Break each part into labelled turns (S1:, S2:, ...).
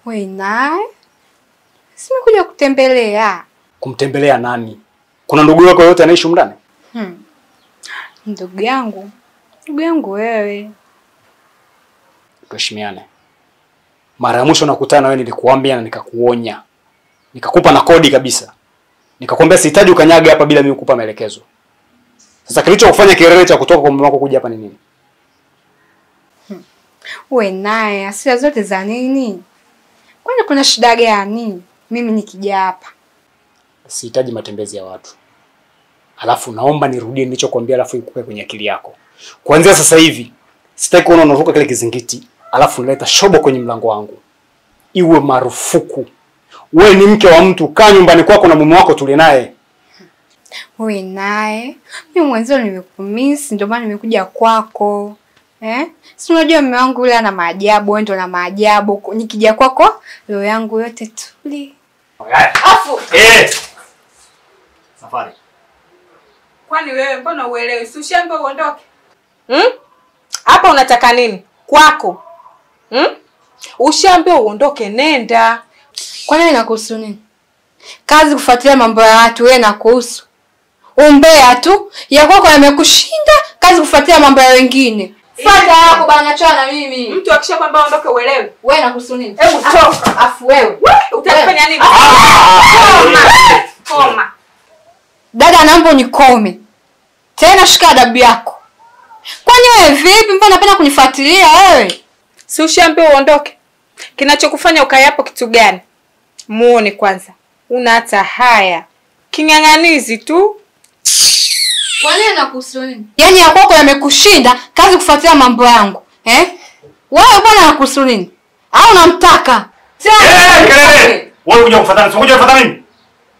S1: Wewe naye? Si nimekuja kutembelea.
S2: Kumtembelea nani? Kuna ndugu yako yote anaishi humu ndani?
S1: Ndugu yangu. Ndugu yangu wewe.
S2: Tuheshimiane. Mara ya mwisho nakutana na wewe nilikuambia na nikakuonya. Nikakupa na kodi kabisa. Nikakwambia sihitaji ukanyage hapa bila mimi kukupa maelekezo. Sasa kilichokufanya kielele cha kutoka kwa mume wako kuja hapa ni nini?
S1: Wewe naye hasira zote za nini? Kwani kuna shida gani mimi nikija hapa?
S2: Sihitaji matembezi ya watu. Alafu naomba nirudie nilichokuambia alafu ikupe kwenye akili yako. Kuanzia sasa hivi sitaki kuona unavuka kile kizingiti alafu nileta shobo kwenye mlango wangu. Iwe marufuku. Wewe ni mke wa mtu, kaa nyumbani kwako na mume wako tule naye.
S1: Wewe naye, mimi mwanzo nimekumiss ndio maana nimekuja kwako. Si unajua mume wangu yule ana maajabu, wewe ndio na maajabu. Nikija kwako roho yangu yote tuli.
S3: Afu
S2: Safari.
S3: Kwani wewe mbona uelewi? Si ushaambiwa uondoke? Hapa unataka nini? Kwako. Ushaambiwa uondoke, nenda.
S1: Kwani wewe inakuhusu nini? Kazi kufuatilia mambo ya watu wewe inakuhusu. Umbea tu, ya kwako yamekushinda, kazi kufuatilia mambo ya wengine. Fuata yako bana, achana na mimi.
S3: Mtu akisha kwamba aondoke uelewe.
S1: Wewe inakuhusu nini?
S3: Hebu toka.
S1: Afu wewe.
S3: Utafanya nini? Koma.
S1: Dada naomba unikome. Tena shika adabu yako. Kwani wewe vipi? Mbona unapenda kunifuatilia wewe?
S3: Si ushaambiwa uondoke? Kinachokufanya ukae hapo kitu gani? Muone kwanza. Una hata haya. King'ang'anizi tu.
S1: Kwa nini nakuhusu nini? Yaani ya kwako yamekushinda, kazi kufuatilia mambo yangu. Wewe bwana nakuhusu nini? Au unamtaka?
S2: Kelele! Wewe unakuja kufuatana, unakuja kufuatana mimi?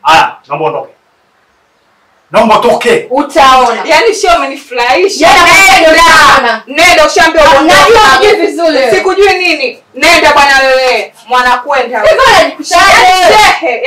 S2: Haya, naomba uondoke. Naomba utoke.
S1: Utaona.
S3: Yaani sio umenifurahisha. Nenda. Nenda ushaambiwa uondoke.
S1: Najua unajui vizuri.
S3: Sikujui nini. Nenda bwana wewe. Mwana kwenda.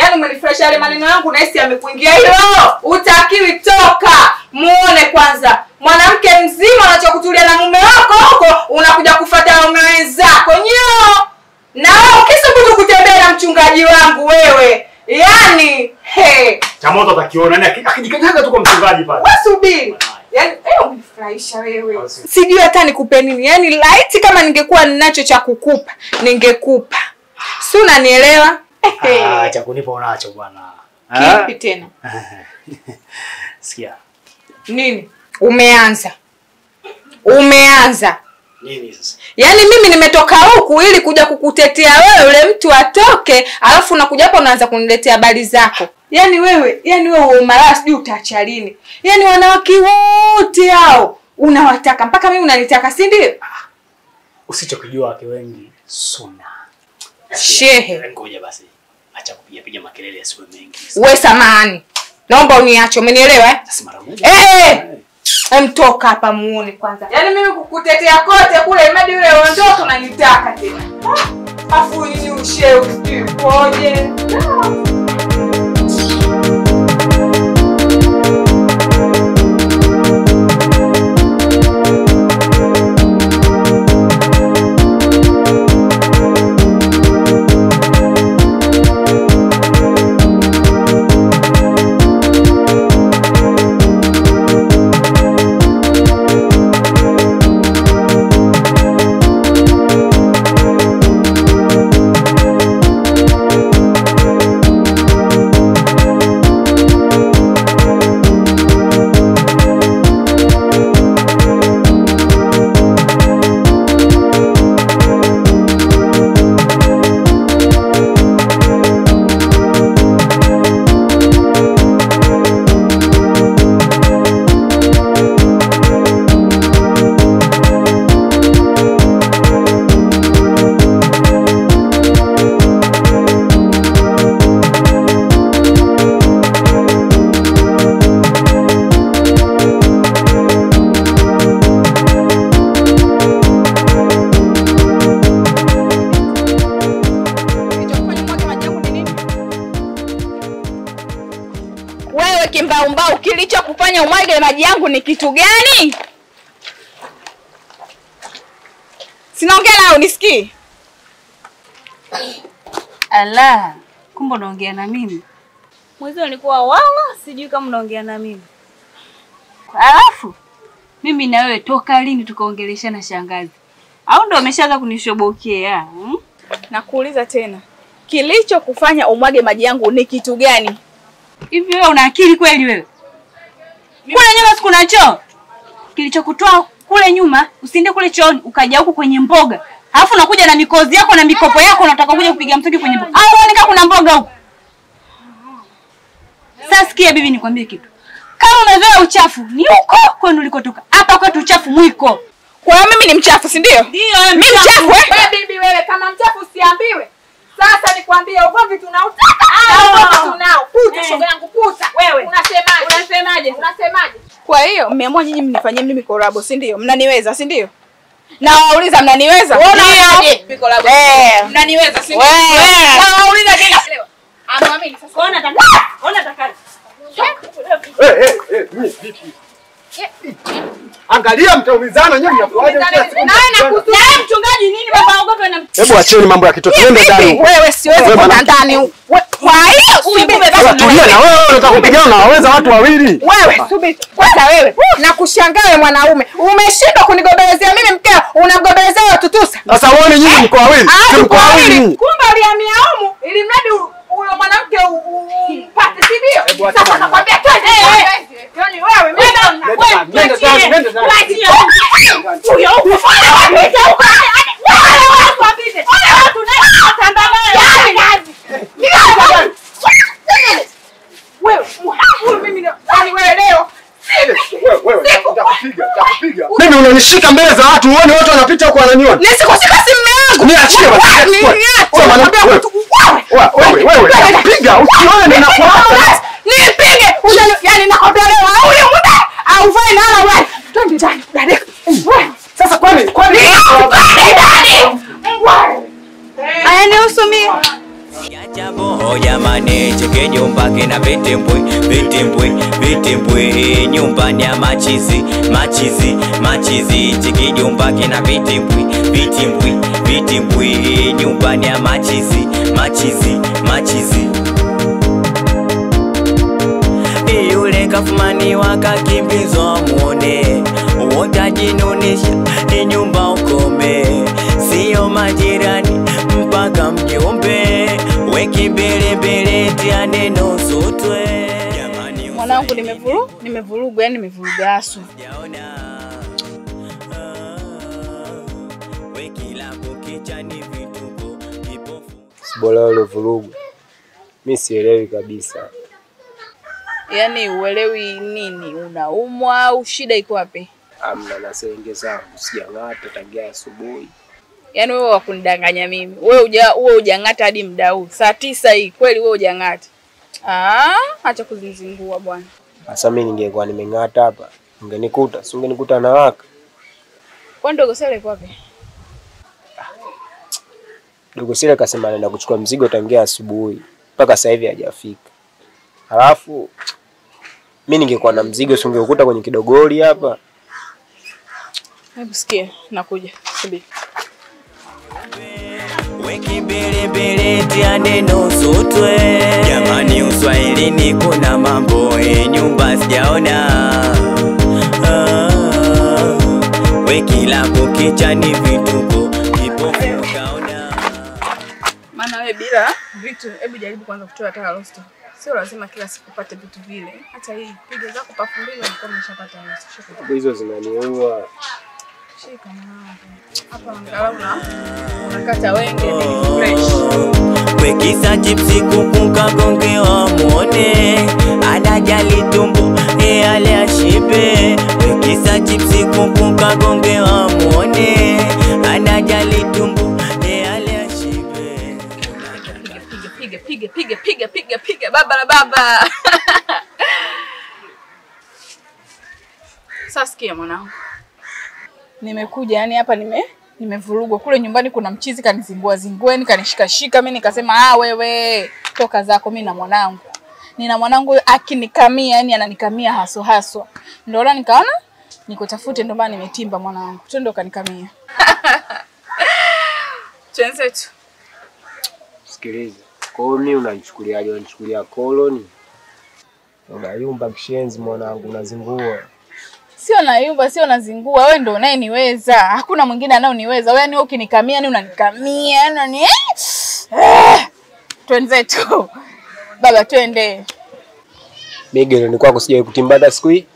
S3: Yaani umenifurahisha yale maneno yangu na hisi yamekuingia hilo. Utakiwi toka. Muone kwanza. Mwanamke mzima anachokutulia na mume wako huko unakuja kufuata mume wenzako. Nyo. Na wewe ukisubutu kutembea na mchungaji wangu wewe. Yaani he.
S2: Cha moto atakiona nani akijikanyaga tu kwa mchungaji pale.
S3: Wewe subiri. Yaani umenifurahisha wewe. Sijui hata nikupe nini. Yaani laiti kama ningekuwa ninacho cha kukupa, ningekupa. Si unanielewa?
S2: Cha kunipa unacho bwana.
S3: Kipi tena?
S2: Sikia.
S3: Nini? Umeanza. Umeanza.
S2: Nini sasa?
S3: Yaani mimi nimetoka huku ili kuja kukutetea wewe yule mtu atoke, alafu unakuja hapa unaanza kuniletea habari zako. Yaani wewe, yaani wewe umalaya sijui utaacha lini. Yaani wanawake wote hao unawataka mpaka mimi unanitaka, si ndio?
S2: Usichokijua wake wengi suna.
S3: Shehe.
S2: Ngoja basi. Acha kupiga piga makelele yasiwe mengi.
S3: Wewe samahani. Naomba uniache, umenielewa eh?
S2: Sasa mara moja.
S3: Mtoka hapa muone kwanza. Yaani mimi kukutetea kote kule imadi yule uondoke unanitaka tena. Afu nini ushe usijui ukoje.
S4: Kilichokufanya umwage maji yangu ni kitu gani? Sinaongea nao unisikii?
S5: Ala, kumbe unaongea na mimi. Mwezi nilikuwa wala sijui kama unaongea na mimi. Alafu mimi na wewe toka lini tukaongeleshana shangazi? Au ndio umeshaanza kunishobokea? Hmm?
S4: Nakuuliza tena. Kilicho kufanya umwage maji yangu ni kitu gani?
S5: Hivi wewe una akili kweli wewe? Kule nyuma siku na choo. Kilichokutoa kule nyuma usiende kule chooni ukaja huku kwenye mboga. Alafu unakuja na mikozi yako na mikopo yako unataka kuja kupiga mswaki kwenye mboga. Au uone kama kuna mboga huko. Sasa sikia bibi nikwambie kitu. Kama umezoea uchafu ni huko kwenu ulikotoka. Hapa kwetu uchafu mwiko.
S4: Kwa hiyo mimi ni mchafu, si ndio?
S5: Ndio,
S4: mimi mchafu eh?
S3: Wewe bibi wewe kama mchafu usiambiwe. Sasa nikwambie ugomvi tunautaka. Ugomvi tunao. Puta shoga yangu puta.
S4: Wewe.
S3: Unasemaje?
S4: Unasemaje?
S3: Unasemaje?
S4: Kwa hiyo mmeamua nyinyi mnifanyie mimi korabo, si ndio? Mnaniweza, si ndio? Na wauliza mnaniweza?
S3: Ndio.
S4: Korabo. Mnaniweza, si ndio? Na wauliza tena.
S3: Anaamini sasa.
S5: Ona taka. Ona taka.
S6: Vipi? Angalia mtaumizana nyinyi mnakuaje?
S3: Na
S5: mchungaji nini baba ogope na.
S6: Hebu acheni mambo ya kitoto. Nenda ndani.
S3: Wewe siwezi kwenda ndani. Kwa hiyo subiri
S6: basi. Tulia na wewe unataka kupigana na waweza watu wawili.
S3: Wewe subiri. Kwanza wewe na kushangaa wewe mwanaume. Umeshindwa kunigobelezea mimi mkeo, unamgobelezea watutusa.
S6: Sasa uone nyinyi mko wawili. Si mko wawili.
S3: Kumbe ulihamia humu ili mradi huyo mwanamke umpate, si ndio? Sasa nakwambia twende. Yaani wewe mimi
S6: nenda.
S3: Huyo huko. Huko.
S6: Wewe mimi unanishika mbele za watu uone watu wanapita huko wananiona.
S3: Nisikushika si mume wangu.
S6: Niachie basi. Wewe wewe piga usione ninakuacha.
S3: Nipige. Yaani nakwambia leo huyu muda au vai na wala wewe. Twende ndani. Dadeka.
S6: Sasa kwani ndani.
S1: Aya nihusu mimi.
S7: Chabo jamani cheke nyumba kina vitimbwi vitimbwi vitimbwi nyumbani ya machizi machizi machizi cheke nyumba kina vitimbwi vitimbwi vitimbwi nyumbani ya machizi machizi machizi. Yule kafumani wakakimbizwa muone wotajinunisha ni nyumba ukome sio majirani mpaka mjumbe weki mbele mbele tia neno sutwe.
S4: Mwanangu nimevurugu yani nimevuruga asu.
S8: Bora ule vurugu. Mimi sielewi kabisa.
S4: Yaani uelewi nini? Unaumwa au shida iko wapi?
S8: Amna na senge zangu sijang'ata tangia asubuhi.
S4: Yaani wewe wakunidanganya mimi. Wewe hujang'ata hadi muda huu. Saa 9 hii kweli wewe hujang'ata. Ah, acha kuzinzingua bwana.
S8: Sasa mimi ningekuwa nimeng'ata hapa, ungenikuta, si ungenikuta na waka.
S4: Kwa ndogo Sele iko wapi?
S8: Dogo Sele kasema anaenda kuchukua mzigo tangia asubuhi. Mpaka sasa hivi hajafika. Halafu mimi ningekuwa na mzigo si ungekuta kwenye kidogoli hapa.
S4: Hebu sikia, nakuja. Subiri.
S7: Weki mbele mbele tia neno sutwe. Jamani uswahilini kuna mambo nyumba sijaona. Weki la kukicha ni vituko kipofu kaona.
S4: Maana wewe bila vitu, hebu jaribu kwanza kutoa hata rosto. Sio lazima kila siku upate vitu vile. Hata hii piga zako pafu mbili unakuwa umeshapata rosto.
S8: Hizo zinaniua.
S4: Shika mwanangu. Hapa angalau unakata wenge ni fresh.
S7: Wekisa chipsi kuku kagongewa muone anajali tumbo ale ashibe. Wekisa chipsi kuku kagongewa muone anajali tumbo ale ashibe.
S4: Piga piga piga piga piga piga baba la baba. Sasa sikia mwanangu. Nimekuja yani hapa nimevurugwa kule nyumbani kuna mchizi kanizingua zingueni kanishikashika mimi nikasema ah wewe toka zako mimi na mwanangu. Nina mwanangu akinikamia yani ananikamia haso haso. Ndio la nikaona nikutafute ndio maana nimetimba mwanangu. Twende kanikamia. Twenzetu.
S8: Sikiliza. Kwa hiyo mimi unanichukuliaje? Unanichukulia koloni? Unayumba kishenzi mwanangu, unazingua.
S4: Sio nayumba, sio nazingua. Wewe ndio unayeniweza. Hakuna mwingine anayoniweza. Wewe yani ukinikamia ni unanikamia, yani ni twenzetu. Baba twende.
S8: Mimi ni kwako sijawahi kutimba hata siku hii.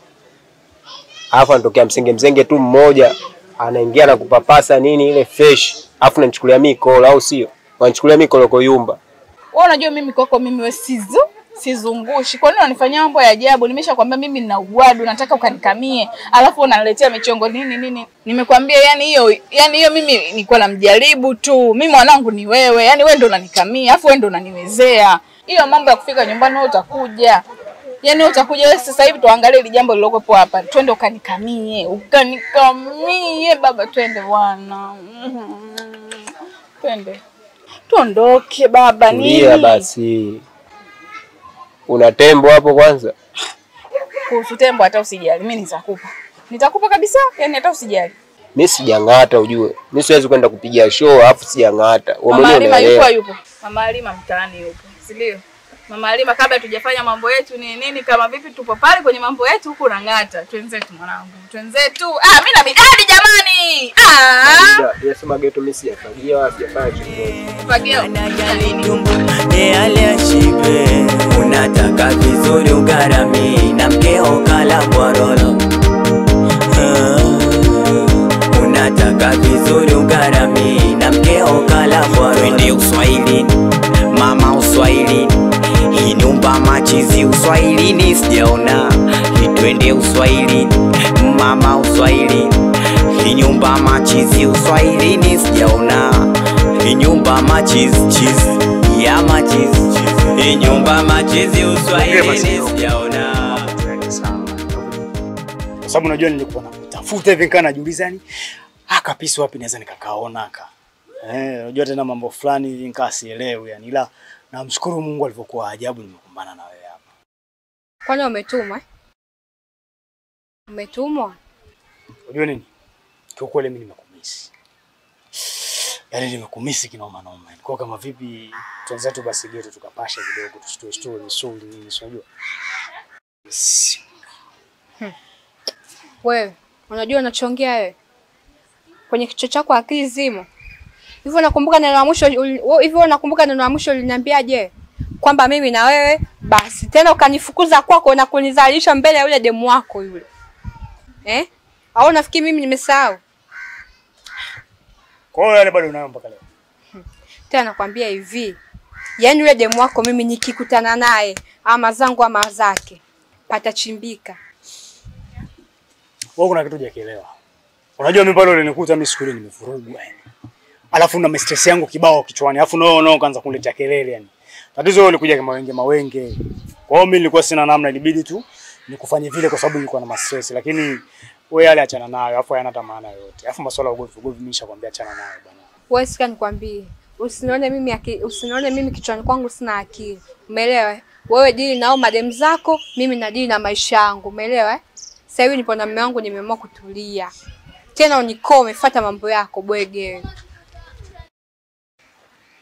S8: Alafu anatokea msenge mzenge tu mmoja anaingia na kupapasa nini ile fresh. Alafu unanichukulia mimi kola au sio? Unanichukulia mimi koloko yumba.
S4: Wewe unajua mimi kwako mimi wewe sizungushi. Kwa nini unanifanyia mambo ya ajabu? Nimeshakwambia mimi nina ugwadu, nataka ukanikamie. Alafu unaniletea michongo nini nini. Nimekwambia yani hiyo mimi nilikuwa namjaribu tu. Mimi mwanangu ni wewe. Yani wewe ndio unanikamia, alafu wewe ndio unaniwezea. Hiyo mambo ya kufika nyumbani wewe utakuja. Yaani wewe utakuja wewe sasa hivi tuangalie ile jambo lilokuwepo hapa. Twende ukanikamie. Ukanikamie baba twende bwana. Twende. Tuondoke baba nini?
S8: Ndio basi. Una tembo hapo kwanza?
S4: Kuhusu tembo hata usijali, mimi nitakupa. Nitakupa kabisa, yani hata usijali.
S8: Mimi sijang'ata ujue. Mimi siwezi kwenda kupiga show alafu sijang'ata. Wewe mwenyewe unaelewa.
S4: Yupo. Mama Halima mtaani yupo. Si ndio? Mama Halima kabla tujafanya mambo yetu ni nini kama vipi tupo pale kwenye mambo yetu huku unang'ata. Twenzetu mwanangu. Twenzetu. Ah mimi na bidadi jamani. Ah.
S8: Nimesema geto mimi sijafagia wala sijafanya chochote.
S4: Fagio.
S7: Yale ashibe unataka vizuri ugarami na mkeo kala bwarolo. Unataka vizuri ugarami na mkeo kala bwarolo. Twende uswahilini mama uswahilini. Hii nyumba machizi uswahilini sijaona. Twende uswahilini mama uswahilini. Hii nyumba machizi uswahilini sijaona. Hii nyumba machizi chizi ya machizi. Hii nyumba machizi uswahilini sijaona.
S2: Kwa sababu unajua nilikuwa nakutafuta hivi nikaa najiuliza yani akapisi wapi naweza nikakaona aka. Unajua tena mambo fulani hivi nikaa sielewi yani, ila namshukuru Mungu alivyokuwa ajabu nimekumbana na wewe hapa.
S1: Kwani umetumwa? Umetumwa?
S2: Unajua nini? Kiukweli mimi nimekumisi. Yaani nimekumisi kinoma noma. Kwa kama vipi tuanze tu basi geto tukapasha kidogo tusitoe story misuli nini si unajua?
S1: Wewe unajua unachongea wewe? Kwenye kichwa chako akili zimo. Hivyo nakumbuka neno la mwisho, hivyo nakumbuka neno la mwisho uliniambiaje? Kwamba mimi na wewe basi tena ukanifukuza kwako na kunizalisha mbele ya yule demu wako yule. Eh? Au nafikiri mimi nimesahau?
S2: Kwa hiyo yale bado unayo mpaka leo.
S1: Tena nakwambia hivi. Yaani yule demu wako mimi nikikutana naye ama zangu ama zake patachimbika.
S2: Wewe kuna kitu hujakielewa. Unajua mimi pale ulinikuta mimi siku ile nimevurugwa yani. Alafu na stress yangu kibao kichwani. Alafu nao kaanza kuniletea kelele yani. Tatizo wewe ulikuja kama wenge mawenge. Kwa hiyo mimi nilikuwa sina namna, ilibidi tu nikufanye vile kwa sababu nilikuwa na stress, lakini wewe yale achana nayo, alafu hayana hata maana yoyote. Alafu masuala ya ugomvi mimi nishakwambia achana nayo bwana.
S1: Wewe sika nikwambie, usinione mimi kichwani kwangu sina akili. Umeelewa? Wewe dili nao madem zako, mimi na dili na maisha yangu. Umeelewa? Sasa hivi nipo na mume wangu nimeamua kutulia. Tena unikome, fuata mambo yako bwege.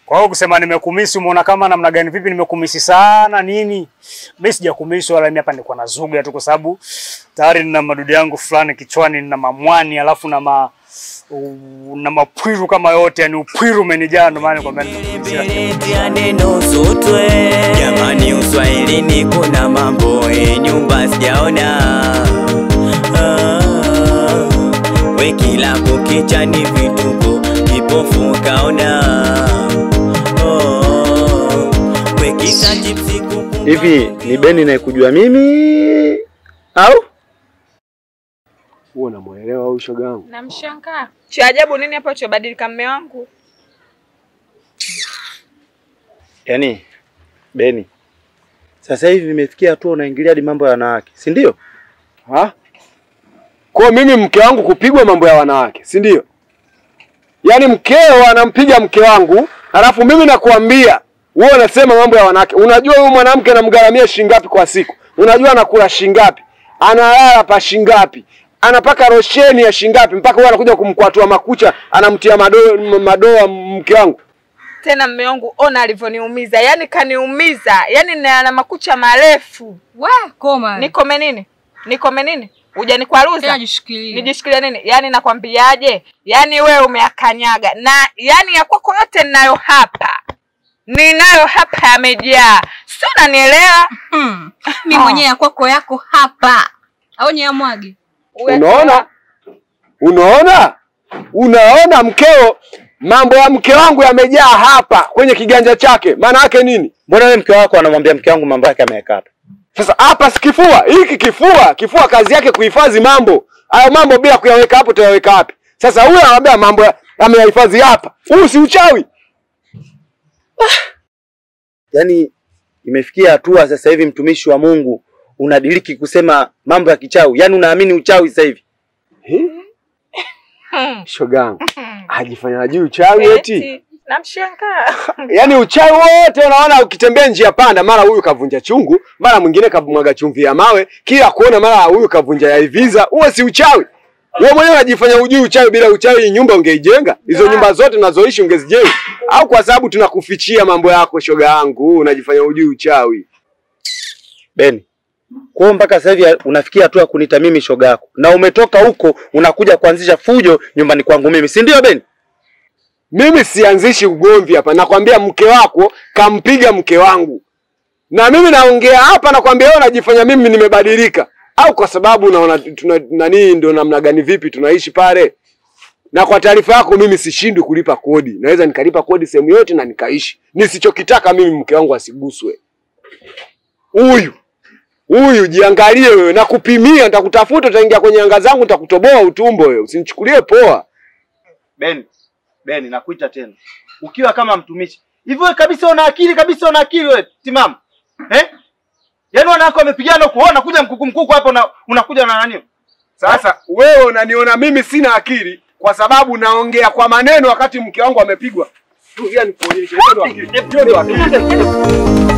S2: Kwa hiyo kusema nimekumisi umeona kama namna gani vipi nimekumisi sana nini? Mimi sijakumisi wala mimi hapa nilikuwa nazuga tu kwa sababu tayari nina madudu yangu fulani kichwani, nina mamwani alafu na na mapwiru kama yote, yani upwiru umenijaa ndio maana nikwambia nimekumisi.
S7: Neno sotwe jamani uswahilini kuna mambo nyumba sijaona. We kila kukicha ni vituko kipofu kaona.
S6: Hivi ni Beni naikujua mimi au?
S8: Wewe unamuelewa au shoga yangu?
S3: Namshangaa. Cha ajabu nini hapa chobadilika mume wangu?
S6: Yaani Beni sasa hivi nimefikia hatua unaingilia hadi mambo ya wanawake, si ndio?
S9: Ha? Kwa mimi mke wangu kupigwa mambo ya wanawake, si ndio? Yaani mkeo anampiga mke wangu, halafu mimi nakuambia wewe unasema mambo ya wanawake. Unajua huyu mwanamke anamgharamia shilingi ngapi kwa siku? Unajua anakula shilingi ngapi? Analala pa shilingi ngapi? Anapaka rosheni ya shilingi ngapi mpaka wewe anakuja kumkwatua makucha, anamtia madoa mke wangu.
S3: Tena mume wangu ona alivyoniumiza. Yaani kaniumiza. Yaani na makucha marefu.
S5: We, koma.
S3: Nikome nini? Nikome nini? Hujanikwaruza?
S5: Nijishikilie.
S3: Nijishikilie nini? Yaani nakwambiaje? Yaani wewe umeakanyaga. Na yaani ya kwako yote ninayo hapa. Ninayo hapa yamejaa. Sio, unanielewa?
S5: Mimi mwenyewe ya kwako yako hapa. Au nyamwage.
S9: Unaona? Unaona? Unaona mkeo, mambo ya mke wangu yamejaa hapa kwenye kiganja chake. Maana yake nini?
S6: Mbona wewe mke wako anamwambia mke wangu mambo yake ameweka hapa?
S9: Sasa hapa si kifua, hiki kifua, kifua kazi yake kuhifadhi mambo. Hayo mambo bila kuyaweka hapo utayaweka wapi? Sasa huyu anamwambia mambo ameyahifadhi hapa. Huu si uchawi?
S6: Yaani imefikia hatua sasa hivi mtumishi wa Mungu unadiriki kusema mambo ya kichawi. Yaani unaamini uchawi sasa hivi.
S9: Shogangu, hajifanya hajui uchawi eti.
S3: Namshangaa.
S9: Yaani uchawi wote unaona ukitembea njia panda, mara huyu kavunja chungu, mara mwingine kamwaga chumvi ya mawe, kila kuona mara huyu kavunja ya Ibiza. Huo si uchawi? Wewe mwenyewe unajifanya hujui uchawi. Bila uchawi nyumba ungeijenga? Hizo nyumba zote unazoishi ungezijenga? Au kwa sababu tunakufichia mambo yako shoga yangu, unajifanya hujui uchawi?
S6: Beni, kwa mpaka sasa hivi unafikia hatua kuniita mimi shoga yako. Na umetoka huko unakuja kuanzisha fujo nyumbani kwangu mimi, si ndio Beni?
S9: Mimi sianzishi ugomvi hapa. Nakwambia mke wako kampiga mke wangu. Na mimi naongea hapa nakwambia wewe unajifanya mimi nimebadilika. Au kwa sababu unaona tuna nani ndio namna gani vipi tunaishi pale. Na kwa taarifa yako mimi sishindwi kulipa kodi. Naweza nikalipa kodi sehemu yote na nikaishi. Nisichokitaka mimi mke wangu asiguswe. Huyu jiangalie wewe, nakupimia, nitakutafuta, utaingia kwenye anga zangu, nitakutoboa utumbo wewe. Usinichukulie poa.
S6: Beni nakuita tena. Ukiwa kama mtumishi. Hivi wewe kabisa una akili, kabisa una akili wewe. Timamu. Eh? Yaani wanawako wamepigana huko, unakuja mkuku mkuku hapa unakuja na nani?
S9: Sasa wewe unaniona mimi sina akili kwa sababu naongea kwa maneno wakati mke wangu amepigwa. Tu yani kuonyesha hiyo ndio akili. Hiyo ndio akili.